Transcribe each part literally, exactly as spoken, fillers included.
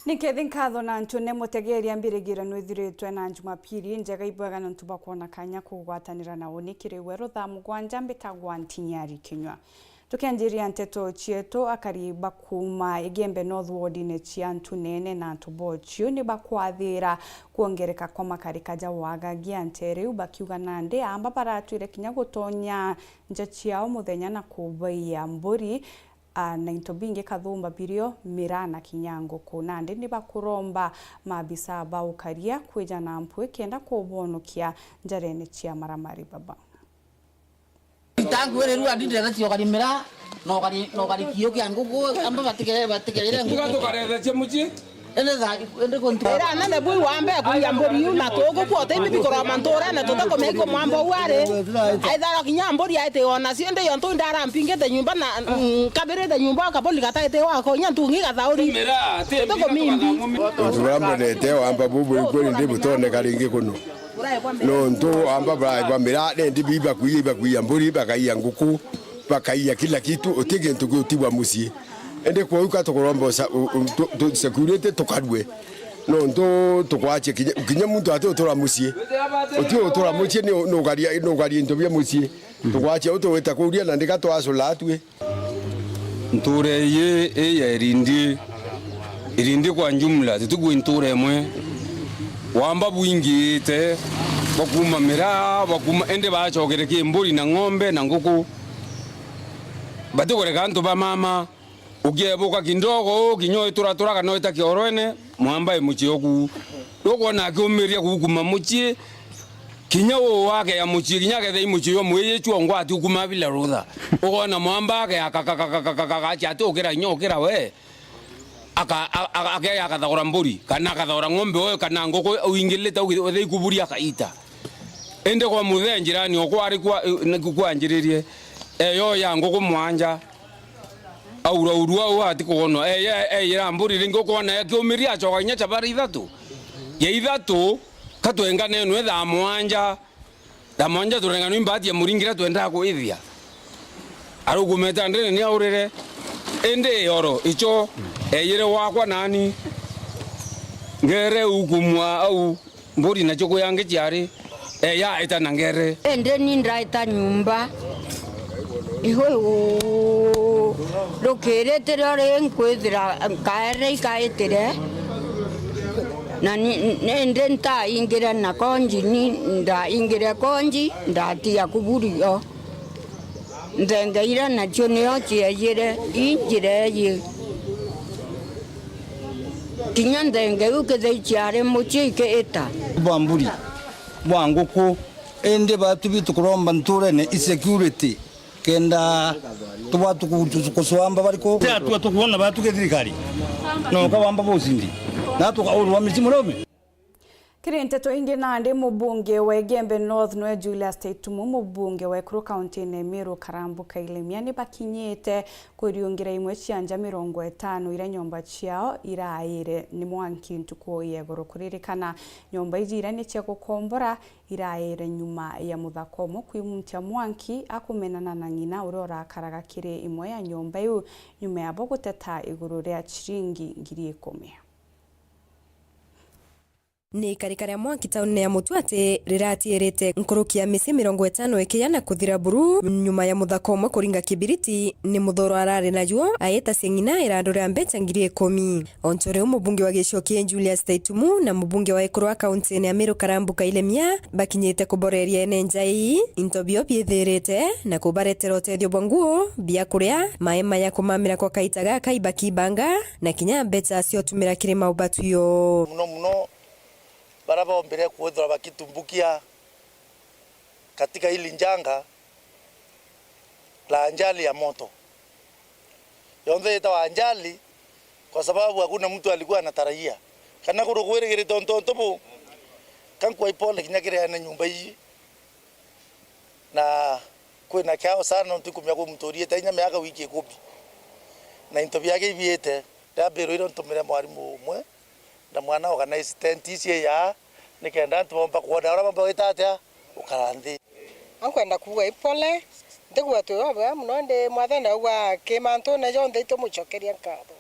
Ni kethi nkatho na ntune mutegeria mbirigiro nwithiritwe na Jumapili njega ibwega nontu bwa kwona kanya kugwatanira na uni kiri we ruthaa mugwanja mbitagwa Ntinyari Kinyua. Tukianjiria nteto cietu, akari ba kuuma Igembe North ward-ine cia Ntunene na antu bochiu ni bakwathira kwongereka kwa makarika ja wagagia nte riu, bakiuga nandi aamba baratwire kinya gutonya nja ciao muthenya na kubaiya mburi, a, na into bingi kathumba birio, miraa na kinya nguku. Nandi ni bakuromba maabisa ba ukaria kwija na mpwi kenda kubonokia njarene cia maramari baba. Itangwirirua ndi ndetha ciokari miraa, nokari, nokari kiu kia nguku, amba batigere, batigerire nguku. Tuga tukarethecia mucii. Ende tha, ende kuntu. Ira anene bui wambe kuria mburi iu na tuku kwote ibi bikoroma ntura na tutakumenya iko mwamba u ari. Aithara kinya mburi aite ona cio ndi yo ntu ndara mpingite nyumba na, mm, kabirite nyumba kaburi gataite wako nya ntungi gathauri. Miraa, ti tukumimbi. Untu buria mbonete wamba bubu kweli ndi butoneka ringi kuno. Nontu amba baraigwa miraa, nendi bibakuia, ibakuia mburi, bakaia nguku, bakaia kila kitu, uti gintu giutigwa mucii. Indi kwou ka tukuromba usa-, u-, u-, tu-, tu-, security tukarue. Nontu tukwachia kinya, kinya muntu ati utura mucii. Uti utura mucii ni u-, nugaria, nugaria into bia mucii. Tukwachia utu wita kuria na ndika twacula atwi. Ntuura iyi i ya Irindi, Irindi kwa jumla, tutigwi ntuura imwe. Wamba bwingiite, bwa kuuma miraa, bwa kuuma, indi bacokere ki mburi na ng'ombe na nguku. Batikureka antu ba mama, ukiebuka kidogo, kinya uituratura kana uita kiorwene, mwamba i mucii oku. Nukwona akiumiria gukuma mucii, kinya uu wake ya mucii, kinya akethira i mucii jwa mwiyicu ongwa ati ukuma bila rutha. Ukoona mwamba ake akakakakakakakacha ati ukira kinya ukira we. Aka-, a-, a-, akeya akathagura mburi, kana akathagura ng'ombe oyo, kana nguku uingilite u-, wethe ikuburi akaita. Indi kwa muthe njirani okwa ari kwa, ni kwanjiririe. Eyo ya nguku mwanja. Aura uru au ati kugonwa. Eya, eyira mburi ringi ukwona yakiumiria acoka kinya chabari ithatu. Ya ithatu, katwenganenwe thaa mwanja. Thaa mwanja turenganwe imbati ya muringira twendaa kwithia. Arukumeta ndene ni aurire. Indi oro, icho, eyire wakwa nani. Ngere ukumwa au. Mburi nacio kwi angi ciari, eya ita na ngere. Indi ni ndaita nyumba, igu rukirite rio ri nkwithira nkaere ikaitire, na ni, indi ntaingire na konji, ni ndaingire konji, ndatiga kuburi yo. Nthenge ira nacio nio ciejire, i njira eji. Kinya nthenge iu kethira iciari mucii ikiita. Bwa mburi, bwa nguku, indi batu bitu kuromba nturene i security, kenda tubwa tuku-, kucwamba bariku. Atua tukuona batu ke thirikari, noka wamba bucindi, na tukaurwa micii murome. Kiri nteto ingi nandi, mubunge wa Igembe North nwe Julius Taitumu, mubunge wa Ekuru kaunti-ini Meru Karambu Kailemia, ni bakinyite kuriungira imwe cia nja mirongo itano iria nyomba ciao iraire ni mwanki ntuku ya iguru. Kuririkana, nyomba iji iria ni cia gukombora iraire nyuma ya muthaka umwe kwimuntia mwanki akumenana na ng'ina uria urakaraga kiri imwe ya nyomba iu nyuma yabo guteta iguru ria chiringi ngiri ikumi. Ni ikarika ria mwanki taunine ya Mutwati riratiirite nkuruki ya micii mirongo itano ikiya na kuthira buru nyuma ya muthaka umwe kuringa kibiriti ni muthoro arari najuo aitacia ng'ina irandu ria mbeca ngiri ikumi. Ontu riu mubunge wa gicigo kii Julius Taitumu na mubunge wa Ekuru a kaunti-ini ya Meru Karambu Kailemia bakinyite kuboreria ene nja ii into bio biithirite na kubaretera utethio bwa nguo, bia kuria, maema ya kumamira kwa kaita gaka ibakibanga, na kinya mbeca cia utumira kiri maubatwio. Muno muno bara bombire kwithirwa bakitumbukia katika hili janga la ajali ya moto. Yonthe itawa ajali kwa sababu hakuna mtu alikuwa anatarajia. Kana kundu kwirigirite untu, untu bu, ka nkua ipole kinya kiri ene nyumba iji. Na kwina kiao sana, nontu ikumia kwi muntu uriite inya miaka wiki ikumi, na into biake ibiite. Ndambirwe ira ntumire mwarimu umwe na mwana organize tent ici ya, nikenda antu bomba kwona uria bomba gwita atia, gukara nthi. Ankwenda kuuga ipole, ntigua twi babwega mono, indi Mwathani augwa ki mantune jonthe itumucokeria nkatho.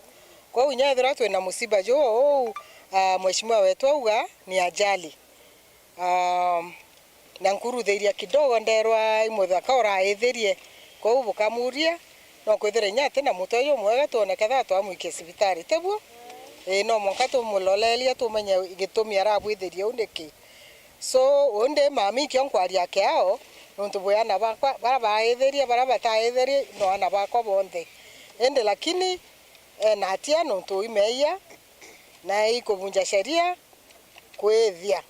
Kwou inya ethirwa twina musiba juu uu, ah, mheshimiwa wetu auga ni ajali. Ah, na nkuruthiria kidogo, nderwa i muthaka uraithirie, kwou bukamuria, no kwithira inya ati na mutwe jumwega, twone kethira twamwikia cibitari, tiguo? Ii, no mwanka tumulolerie, tumenye gitumi arabwithirie uu niki. So, undi mami, ikio nkwaria kiao, nontu bwi aana bakwa, baria baithirie, baria bataithirie, no aana bakwa bonthe. Indi lakini, ena atia nontu imeia, na ikubunja sheria, kwithia.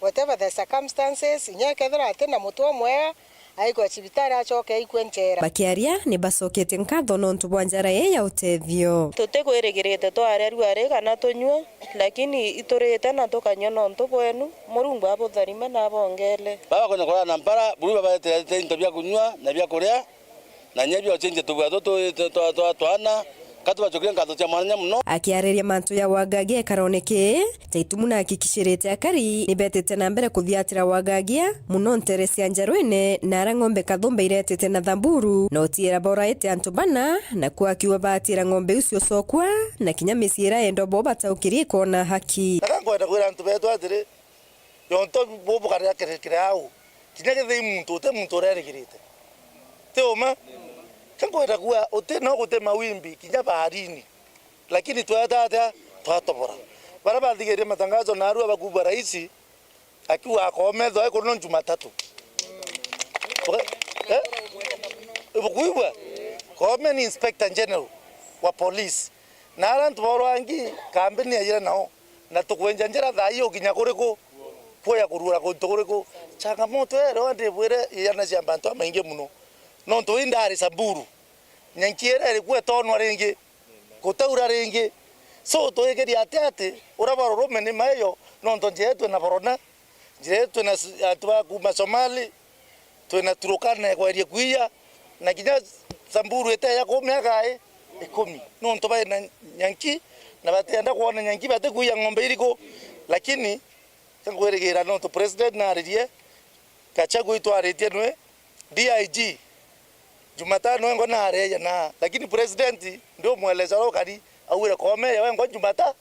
Whatever the circumstances, inya kethira ati na mutwe umwega, aikwa cibitari, acoke aikwe njera. Bakiaria, ni bacoketie nkatho nontu bwa njara ii ya utethio. Tutikwirigirite twaria ruari kana tunyua, lakini iturite na tukanyua nontu bwenu. Murungu abutharime na abongele. Baba kwenda kurana mpara, buru babaeterete into bia kunyua na bia kuria, na nyebio chenje tubwa tu, tu, tu, tu, twana, ka tubacokerie nkatho cia mwanya muno. Akiariria mantu ya wagagia ikarone kii, Taitumu na akikishirite akari ni betite na mbere kuthiatira wagagia muno ntere cia njarwene, na ara ng'ombe kathumba iretete na thamburu, na utiira boraite antu bana, na kuo akiuga baatira ng'ombe iu ciocokua, na kinya micii ira yendwa bo bataukirie ikona haki. Na ka nkwenda kwira antu betu atiri, yonto bubu karia kiri, kiri au, kinya githii muntu, uti muntu urerigirite. Ti uma? Ka nkwenda kuuga, uti no guti mawimbi, kinya baharini. Lakini tweta atia? Twatobora. Baria bathigirie matangazo narua bakuugua raisi akiuga Koome ethwa ekuruno Jumatatu. Uga-, eh? Ibukuigua? Koome ni Inspector General wa police. Na ara antu borwangi, kambi ni yaire nao. Na tukwenja njira thaa ii ukinya kuriku? Kuoya kuruura kuntu kuriku? Changamoto ii reo ndibwire iana cia bantu bamaingi muno. Nontu ii ndari Samburu. Nyanki iria iri kuo itonwa ringi, gutaura ringi. So, twikiria ati ati uria bwa rurume ni maio, nontu njira yetu ina borona, njira yetu ina s-, antu ba kuuma Somali, twina Turkana ikweria kuiya, na kinya Samburu iteya kuu miaka i-, ikumi. Nontu baina nyanki, na batienda kwona nyanki, batikuiya ng'ombe iriku. Lakini, ka nkwirigira nontu president naririe, Gachagua itwaritie nwe D I G. Jumatano engo nareja na, lakini president ndio mweleza rokari, augire Koome ya wengo Jumata-,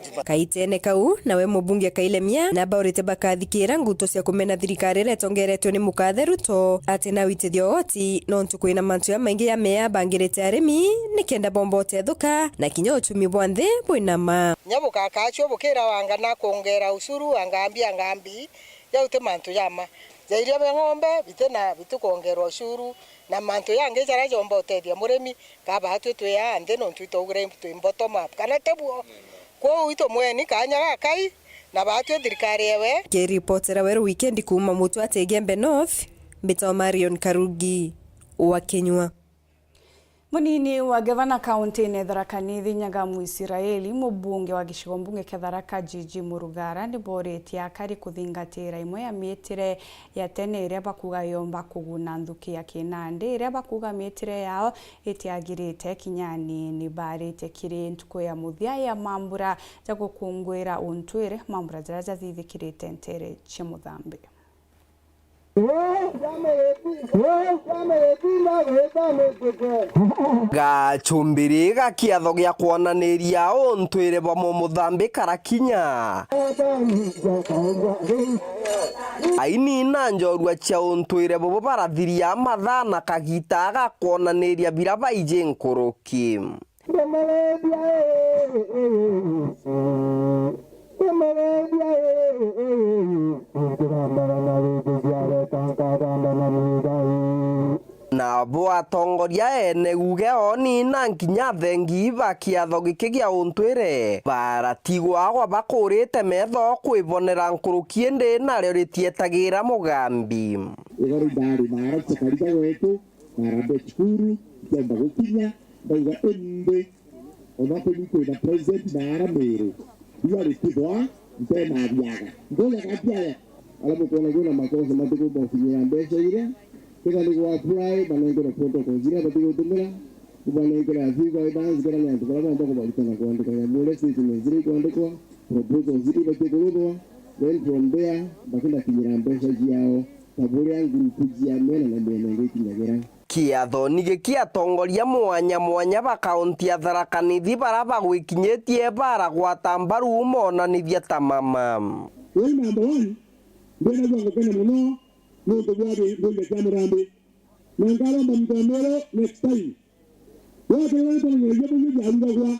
Juma- Kaitene kau, nawe mubunge Kailemia nabaurite bakathikira nguto cia kumena thirikari iria itongeretwe ni mukathe Ruto, ati na witithio oti, nontu kwina mantu jamaingi jamea bangirite arimi, nikenda bomba utethuka, na kinya uchumi bwa nthi bwinama. Nya bukakachua bukira wangana kongera ushuru, angambi, angambi, jau ti mantu jama. Jairia bia ng'ombe bitina, bitikwongerwa ushuru, na mantu jangi jaria jomba utethia murimi, ka baatwi twi aa nthi nontu itwaugire twi bottom up, kana ti buo? Kwou itumweni kanya gakai, na baatwi thirikari ewe. Kiripotera Weru Wikendi kuuma Mutwate Igembe North, mbitwa Marion Karugi wa Kinyua. Munini wa gavana kaunti-ini ya Tharaka Nithi Nyaga Muisiraeli, mubunge wa gicigo mbunge kia Tharaka Jiji Murugara, niboritie akari kuthingatira imwe ya miitire ya tene iria bakuga yomba kuguna nthuki ya kinandi, iria bakuga miitire yao itiagirite kinya anini. Baritie kiri ntuku ya muthia ya mambura ja gukunguira untwire, mambura jaria jathithikirite ntere cia Muthambi. Gachumbiri ga kiatho gia kwonaniria untwire bwa mumuthambi karakinya. Aini na njorua cia untwire bubu barathiria mathaa na kagita ga kwonaniria bira baiji nkuruki. Ndimurithia ii, ndimurithia ii, ndiramarana ringi ciareta nkaganda na mwigai. Nabo atongoria ene guge oni na nkinya athengi ba kiatho giki gia untwire baratigwa agwa bakurite metho kwibonera nkuruki indi nario ritietagira mugambi. Igoro ndari na arabca kariga gwetu, Harambee Cukuru, ntienda gukinya, ndauga indi, ona kuri kwina president na ara Meru, riua rikithwa, ntena biaga. Ndonya gati aya, ara mukwona kwina makosa matikumba gukinyira mbeca iria, tiga ni gwa apply, manengere protocols iria bati gutumira, kumanengere a few guidance, kana ni antu baria bomba kubaruta na kwandika nyamu iria statements iria ikwandikwa, proposals iria ibati kuruthwa, then from there, bakinakinyira mbeca ciao, ta buria ngurupu cia miena na miena ingi ikinyagira. Kiathoni giki atongoria mwanya mwanya ba kaunti ya Tharaka Nithi bara bagwikinyitie baragwata mbaru monanithia ta mama. Ruu number one, ndinagua ngukena mono niuntu bwa bi-, mbunge cia Murambi. Na nkaromba muntu wa Meru next time. Weterere twanyagia bwingi biarugagwa.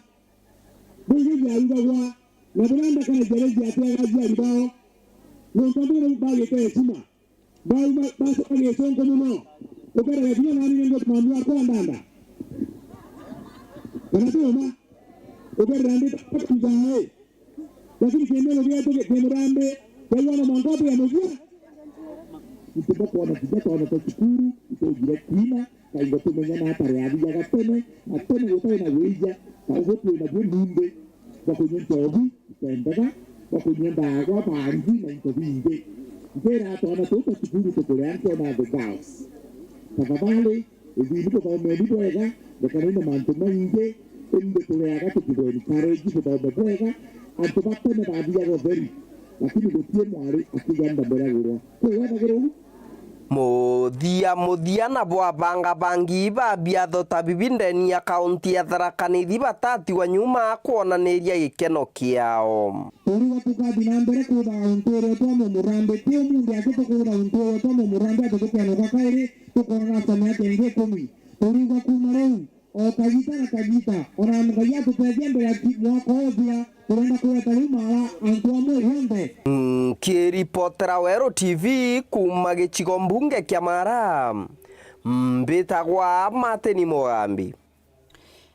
Bwingi biarugagwa. Na buria ndakaragia rigi atiaga aciari bao. Niuntu antu bagite heshima. Bau ba-, bacoka gicongo mono. Ukerega kinya nani ningutuma mwandu wakwa ndanda. Kana ti uma? Ukerera ndi ta mzae. Lakini kienero gietu ki-, ki Murambi, Ngai wana mwanka tu ya muthia. Ntibakwona kinya twana twa cukuru, itujire kwina, kaingo tumenyana atari athiaga tene, na tene gutari na wija, kaingo twina bio ninde, bakunywa njobi, itembega, bakunywa ndagwa, bangi, na into bingi. Ngira twana tutu cukuru tukuria ntiona the girls. Tafadhali, ithini buthomeni bwega, ndekanai na mantu maingi, indi tureaga tukigwa encourage buthome bwega, antu ba tene bathiaga utheri, lakini gutie mwari akigenda mbere agurwa. Kwi wethagirwa uu? Muthia muthia na bwabanga bangi ba biatho ta bibi ndeni ya kaunti ya Tharaka Nithi batatigwa nyuma kwonaniria gikeno kiao. Turiuga tukathi na mbere kwithaga untu uria twa mumurambi, ti umunthi aki tukwitha untu uria twa mumurambi ati tukenuka kairi, tukorana samia kengi ikumi. Turiuga kuma riu, o kagita na kagita, ona Ngai atutethia mbere ya ki-, mwaka uthia, turenda kuweta riu mara antu amwe yonthe. Nkiripotera Weru T V kuma gicigo mbunge kia Mara, mbitagwa Martin Mugambi.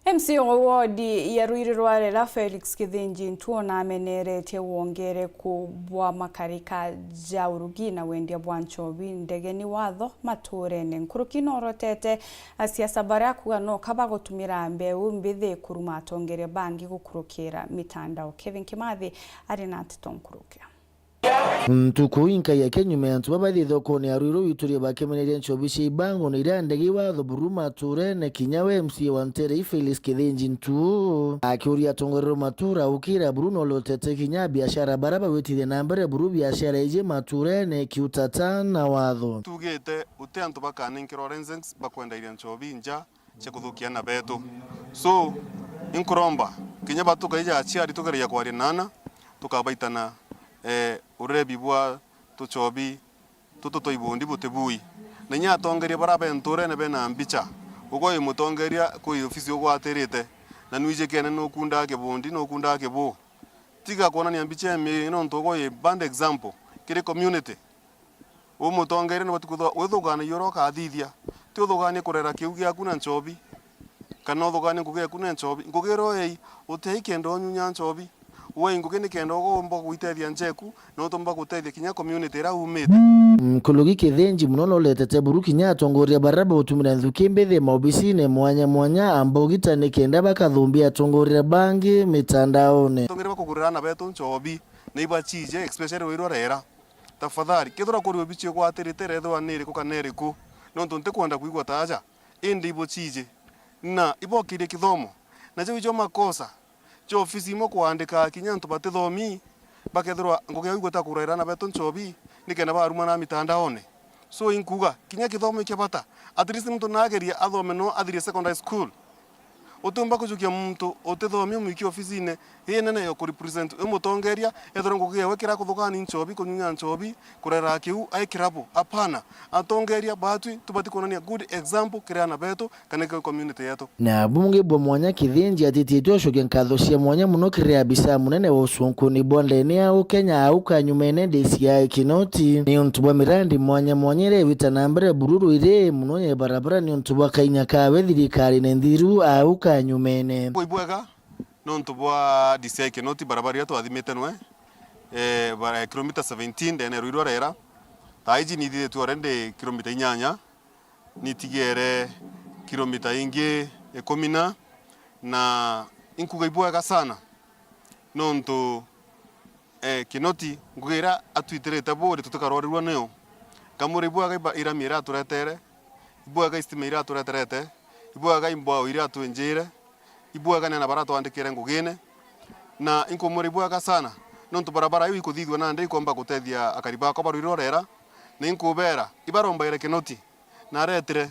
M C A wa wodi ya Ruiri rwa Rera, Felix Kithinji Ntuo, nameneretie wongereku bwa makarika ja urugi na wendia bwa nchobi ndegeni watho maturene. Nkuruki norotete asiasa baria akuga no kaba gutumira mbeu mbithi kuruma atongeria bangi gukurukira mitandao. Kevin Kimathi ari na nteto nkurukia. Ntuku inkai ya kinyume antu baba bathi thokone ya Ruiru witurie bakemeneria nchobi cia ibango na iria ndege watho buru maturene, kinya we M C A wa Nterei Felix Kithinji Ntuo akiuria atongoria matura ukira buru no lotete kinya biashara bara bawitithia na mbere buru biashara iji maturene kiutata na watho. Tugite uti antu bakanenkirwa license bakwendairia nchobi nja cia kuthukia ana betu. So, inkuromba, kinya batukaija aciari tukeragia kwaria na ana, tukabaitana, eh, urebi bwa tuchobi tutu twa ibundi buti bui. Na inya atongeria bara be nturene bena mbicha, ugwe wi mutongeria kwi ofisi ugwatirite, na nwiji kene nukundaa kibundi, nukundaa kibu. Tiga kwonania mbicha imi nontu ugwe wi bad example kiri community. Umutongeria nubati kwithirwa withugaanagia uria ukathithia, ti uthugaanie kurera kiu giaku na nchobi, kana uthugaanie ngugi yaku na nchobi. Ngugi iria uei, utiai kenda unyunya nchobi. Uei ngugi ni kenda ugomba gwitethia njeku, na utomba gutethia kinya community iria umite. Nkuruki Kithinji muno noletete buru kinya atongoria baria bautumira nthuki mbithi maobisine mwanya mwanya a mbugita ni kenda bakathumbia atongoria bangi mitandaone. Atongeria bakugurira ana betu nchobi, na ibacije, especially Ruiru Rera. Tafadhali, kethirwa kuri obici igwatirite, irethirwa ni iriku kana iriku, nontu ntikwenda kwigua ta aja, indi ibucije, na ibokirie kithomo. Na jau ijo makosa ja ofisi imwe kwandika kinya antu batithomi, bakethirwa ngugi yao igwita kuraira ana betu nchobi, nikenda barumana mitandaone. So, inkuga, kinya kithomo ikia bata, at least muntu nageria athome no athirie secondary school. Utiumba kujukia muntu utithomi umwikie ofisine inene ya kurepresent wi mutongeria, ethirwa ngugi yawe kira kuthugani nchobi, kunyunya nchobi, kurera kiu ai kirabu. Hapana. Atongeria batwi tubati kuonania good example kiri ana betu kana kiri community yetu. Na bungi bwa mwanya Kithinji atititwe ucokia nkatho cia mwanya muno kiri abisa munene wa ucunkuni bwa ndene ya Ukenya au kanyumene D C I Kinoti, ni untu bwa mirandi mwanya mwanya iria iwita na mbere buru Ruiri muno ya barabara ni untu bwa kainya kawe thirikarine nthiru au kanyumene. Bwi bwega nontu bwa D C I Kinoti, barabara iria twathimite nwe, eh, bara-, kilomita seventeen ndene ya Ruiru Rera. Thaa iji nithithitue already kilomita inyanya, nitigere kilomita ingi ikumi na, na inkuga ibwega sana nontu eh, Kinoti, ngugi iria atwitirite buri tutikarwarirua niyo. Nkamwira ibwega iba-, irami iria aturetere, ibwega istima iria atureterete, ibwega imbwao iria atwinjire, ibwega ni ana baria atwandikire ngugine, na inkumwira ibwega sana, nontu barabara iu ikuthithua nandi ikomba gutethia akari bakwa ba Ruiru Rera, na inkubera, ibarombaire Kinoti, na aretire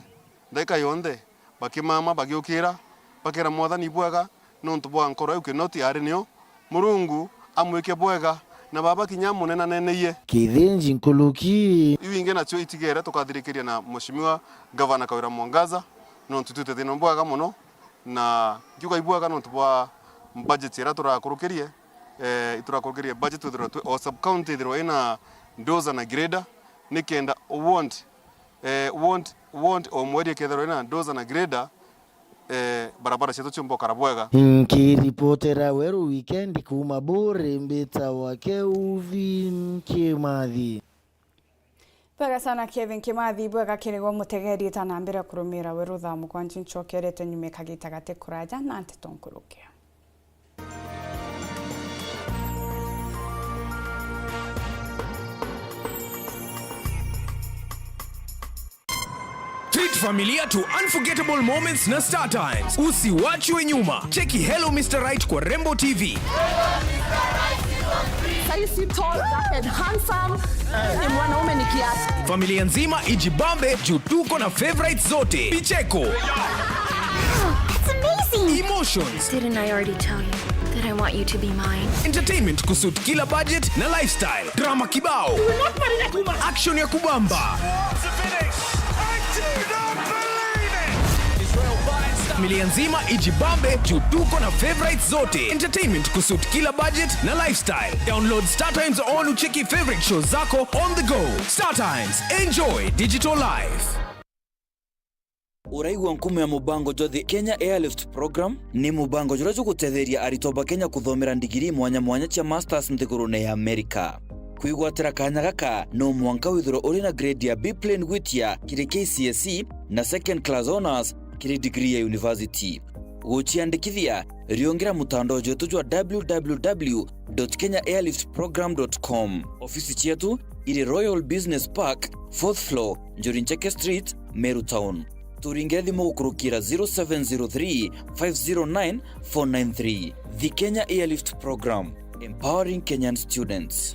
Ndaika yonthe, bakimama, bagiukira, bakera Mwathani, "Ibwega, nontu bwa nkoro iu Kinoti ari nio. Murungu amwike bwega, na baba kinya amunenaneneiye." Kithinji nkuruki. Iu ingi nacio itigere tukathirikiria na Mheshimiwa Gavana Kawira Mwangaza, nontu twite thina bwega mono, na nkiuga ibwega nontu bwa budget iria turakurukirie, eh, iturakurukirie budget, twithirwa twi, o sub county ithirwa ina dozer na grader, nikenda ward, eh, ward, ward o mweri ikethirwa ina dozer na grader, eh, barabara cietu ciumba ukara bwega. Nkiripotera Weru Weekend kuuma Buuri, mbitawa Kelvin Kimathi. Bwega sana Kevin Kimathi, bwega kiri gwe mutegeri, ta na mbere kurumira Weru thaa mugwanja, ncokerete nyuma kagita gati kuraja na nteto nkuruki. Treat familia to unforgettable moments na Star Times. Usiwachwe nyuma. Cheki Hello Mister Right kwa Rembo T V. Saisi tall, dark and handsome. Ni mwanaume ni kiasi. Familia nzima ijibambe juu tuko na favorites zote. Vicheko. It's amazing. Emotions. Didn't I already tell you that I want you to be mine? Entertainment kusuit kila budget na lifestyle. Drama kibao. Action ya kubamba. Familia nzima ijibambe juu tuko na favorites zote. Entertainment kusuit kila budget na lifestyle. Download Star Times on ucheki favorite shows zako on the go. Star Times, enjoy digital life. Uraigua nkumo ya mubango jwa The Kenya Airlift Program? Ni mubango juria jugutetheria aritwa ba Kenya kuthomera ndigiri mwanya mwanya cia masters nthigurune ya Amerika. Kwigwatira kanya gaka, no mwanka withirwe uri na grade ya B plain gwitia kiri K C S E na second class honours kiri degree ya university. Guciandikithia, riungira mutandao jwetu jwa w w w dot kenya airlift program dot com. Ofisi cietu iri Royal Business Park, fourth floor, Njuri Ncheke Street, Meru Town. Turingire thimu gukurukira zero seven zero three, five zero nine, four nine three. The Kenya Airlift Program, empowering Kenyan students.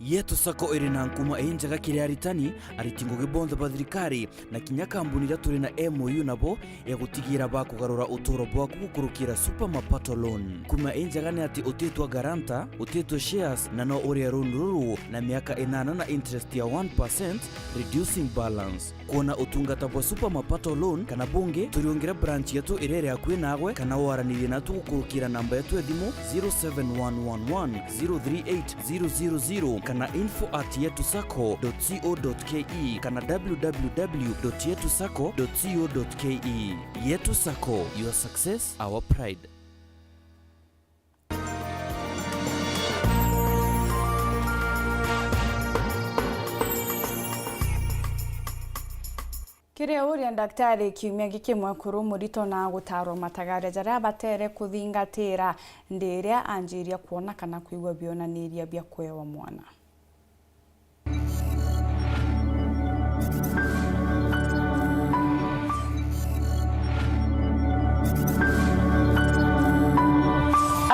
Yetu Sacco iri na nkuma injega kiri aritani, ariti ngugi bonthe ba thirikari, na kinya kambuni iria turi na M O U nabo ya gutigira bakugarura uturo bwaku gukurukira Super Mapato Loan. Nkuma injega ni ati utitwa guarantor, utitwa shares, na no urie loan ruru na miaka inana na interest ya one percent, reducing balance. Kwona utungata bwa Super Mapato Loan kana bungi, turiungire branch yetu iria iri akui naagwe, kana waranirie natu gukurukira namba yetu ya thimu zero seven one one one zero three eight zero zero zero kana info at yetu sacco dot co dot K E kana w w w dot yetu sacco dot co dot K E. Yetu Sacco, your success, our pride. Kiri uria ndaktari kiumia giki mwekuru murito na gutarwa matagaria jaria abatere kuthingatira ndi iria anjiria kwona kana kwigua bionaniria bia kuewa mwana.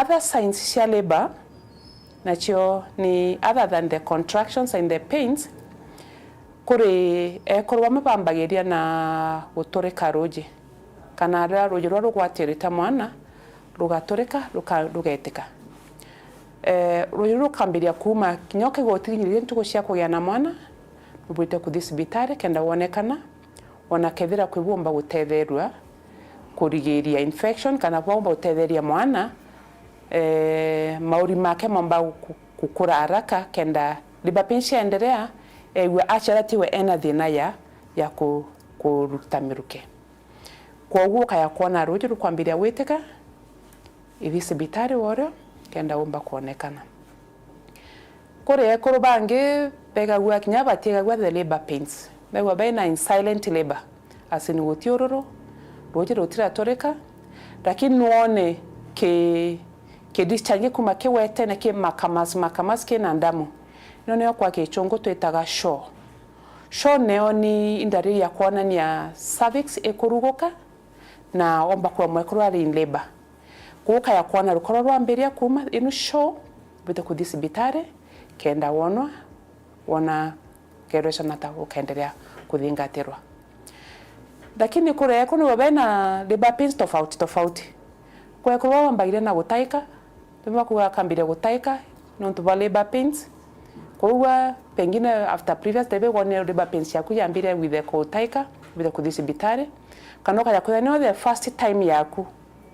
Other signs cia labour nacio ni other than the contractions and the pains, kuri ekuru bamwe bambagiria na guturika ruuji, kana riria ruuji ruria rugwatirite mwana rugaturika, ruka-, rugetika. Eh, ruuji rukambiria kuuma, kinya ukaigua utiginyiririe ntuku cia kugia na mwana, nubuite kuthi cibitari kenda wonekana, ona kethira kwi bumba gutetherua kurigiria infection, kana bumba gutetheria mwana, eh, mauri make momba gu-, gukura haraka, kenda labour pain ciaenderea, eegua aciara tiwe ena thina ya, ya ku-, kuruta miruke. Kwoguo ukaya kwona ruuji rukwambiria gwitika, ithi cibitari worio, kenda umba kwonekana. Kuri ekuru bangi begagua kinya batiegagua the labour pains. Begua bena in silent labour. As in guti ururu, ruuji rutiraturika, lakini nwone ki, ki discharge kuma kiwetene ki makamas, makamas kina ndamu. Ino niyo kwa gichungu twitaga show. Show neo ni indalili ya kwonania cervix ikuruguka na omba kuwa mwekuru ari in labour. Guka ya kwona rukoro rwambiria kuuma inu show, ubite kuthi cibitari, kenda wonwa, wona Graduation ata ukaendelea kuthingatirwa. Lakini kuria ekuru nibo bena labour pains tofauti tofauti. Kwa ekuru baba bambagiria na gutaika, nibo bakuga bakambiria gutaika nontu bwa labour pains. Koguo pengine after previous delivery wone labour pains yaku yambire withe kutaika, withe kuthi cibitari, kana ukaja kwithira niyo the first time yaku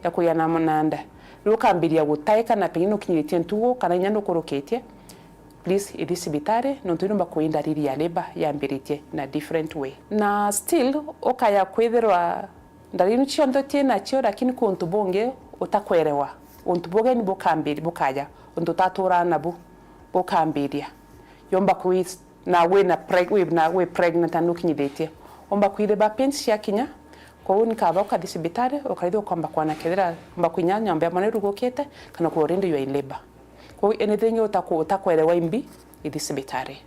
ya kugia na, na nda, riu ukambiria gutaika na pengine nukinyiritie ntugu kana inya nukurukitie, please ithi cibitari, nontu niumba kuinda dalili ya labour yambiritie in a different way. Na still, ukaya kwithirwa ndariri cionthe uti nacio, lakini kuntu bungi utakwerewa, untu bugeni bukambiri-, bukaja, untu utaturaa nabu bukambiria. Yomba kwi-, na wina preg-, wina, wi pregnant na nukinyithitie, omba kwi labour pains ciakinya, kwou ni kaba ukathi cibitari, ukarithia ukomba kwana kethira omba kwinya nyomba ya mwana irugukite, kana ku already you are in labour. Kwou anything utaku-, utakwerewa imbi, ithi cibitari.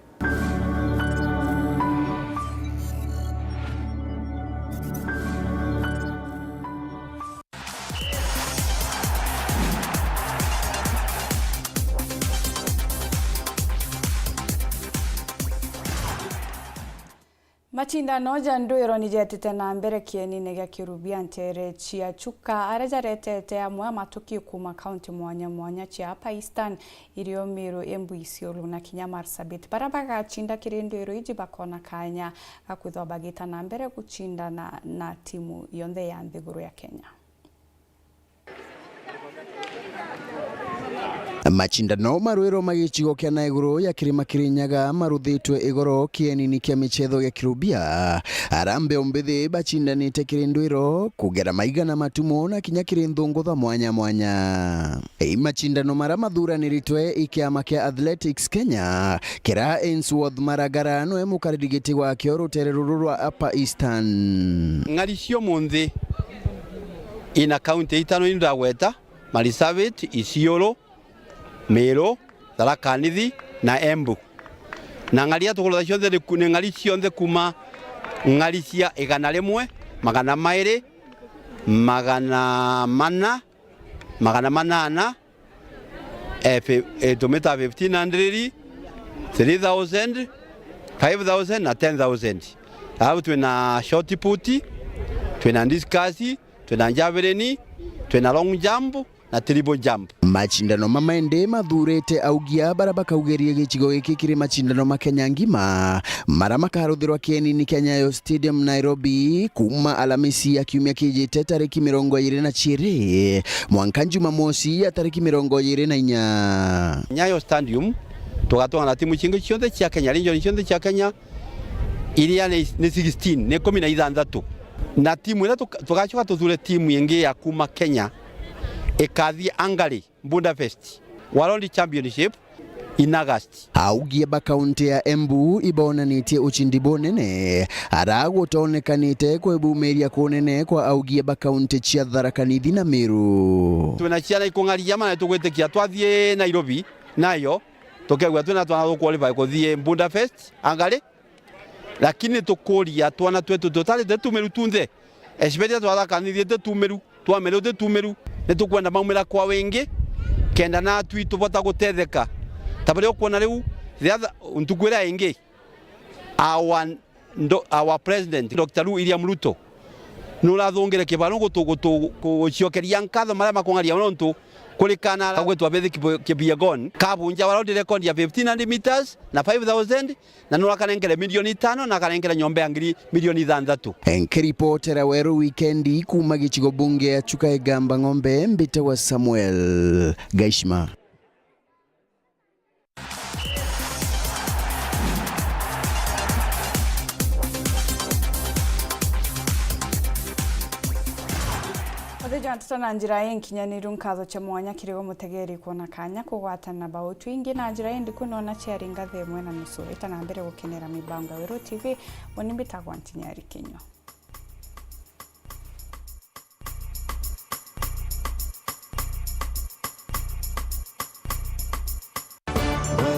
Macindano ja ndwiro ni jetite na mbere kienine gia Kirubia ntere cia Chuka, aria jaretete amwe a matuki kuuma kaunti mwanya mwanya cia Upper Eastern, irio Meru, Embu, Isiolo na kinya Marsabit. Baria bagacinda kiri ndwiro iji bakona kanya ga kwithwa bagita na mbere gucindana na timu yonthe ya nthiguru ya Kenya. Macindano ma rwiro ma gicigo kia na iguru ya kirima Kirinyaga maruthitwe igoro kienini kia michetho gia Kirubia. Arambe umbithi bacindanite kiri ndwiro, kugera maiga na matumo na kinya kiri nthungutha mwanya mwanya. I macindano maria mathuraniritwe i kiama kia Athletics Kenya, kira Ainsworth Maragara nwe mukariri giti gwakio rutere ruru rwa Upper Eastern. Ng'ari cia umunthi ina kaunti itano iria ndagweta, Marsabit, Isiolo, Meru, Tharaka Nithi na Embu. Na ng'ari iria tukurutha cionthe ni ku-, ni ng'ari cionthe kuuma ng'ari cia igana rimwe, magana mairi, magana mana, magana manana, eh, fi-, eh, tumita fifteen hundred, three thousand, five thousand na ten thousand. Alafu twina shot put, twina discus, twina javelin, twina long jump na triple jump. Macindano mama indi mathurite augia baria bakaugeria gicigo giki kiri macindano ma Kenya ngima, maria makaruthirwa kienini kia Nyayo Stadium, Nairobi, kuuma Alamisi ya kiumia kijite tariki mirongo iiri na ciiri mwanka Jumamosi ya tariki mirongo iiri na inya. Nyayo Stadium, tugatwara na timu cingi cionthe cia Kenya, region cionthe cia Kenya, iria ni, ni sixteen, ni ikumi na ithanthatu. Na timu iria tuka-, tugacoka tuthure timu ingi ya kuuma Kenya ikathii Hungary, Budapest, World Championship in August. Augie ba kaunti ya Embu ibonanitie ucindi bunene, ara gutonekanite kwibumiria kunene kwa augie ba kaunti cia Tharaka Nithi na Meru. Twina ciana ikung'aria, mana tugwitikia twathii Nairobi, nayo tukegua twina twana tukwalify kuthii Budapest, Hungary, lakini tukuria twana twetu tutarite tumiru tunthe, especially twa Tharaka Nithi ti tumiru, twa Meru ti tumiru, ni tukwenda maumira kwa wingi, kenda natwi tubota gutetheka. Ta baria ukwona riu, the other, ntuku iria ingi, our ndo-, our president, Doctor William Ruto, nurathungire kibaru gutu-, gutu-, guciokeria nkatho maria makung'aria nontu kuri kana kagwitwa Faith Kibu-, Kipyegon, kabunja world record ya fifteen hundred meters na five thousand, na nurakanenkere milioni itano na akanenkera nyomba ya ngiri milioni ithanthatu. Nkiripotera Weru Wikendi kuuma gicigo bunge ya Chuka Igamba Ng'ombe, mbitagwa Samuel Gaishima. Uthija nteto na njira inkinyaniru, nkatho cia mwanya kiri we mutegeri kwona kanya kugwatana bau twingi na njira indiku nona ciari ngathi imwe na nusu. Ita na mbere gukenera mibango ya Weru T V, uni mbitagwa Ntinyari Kinyua.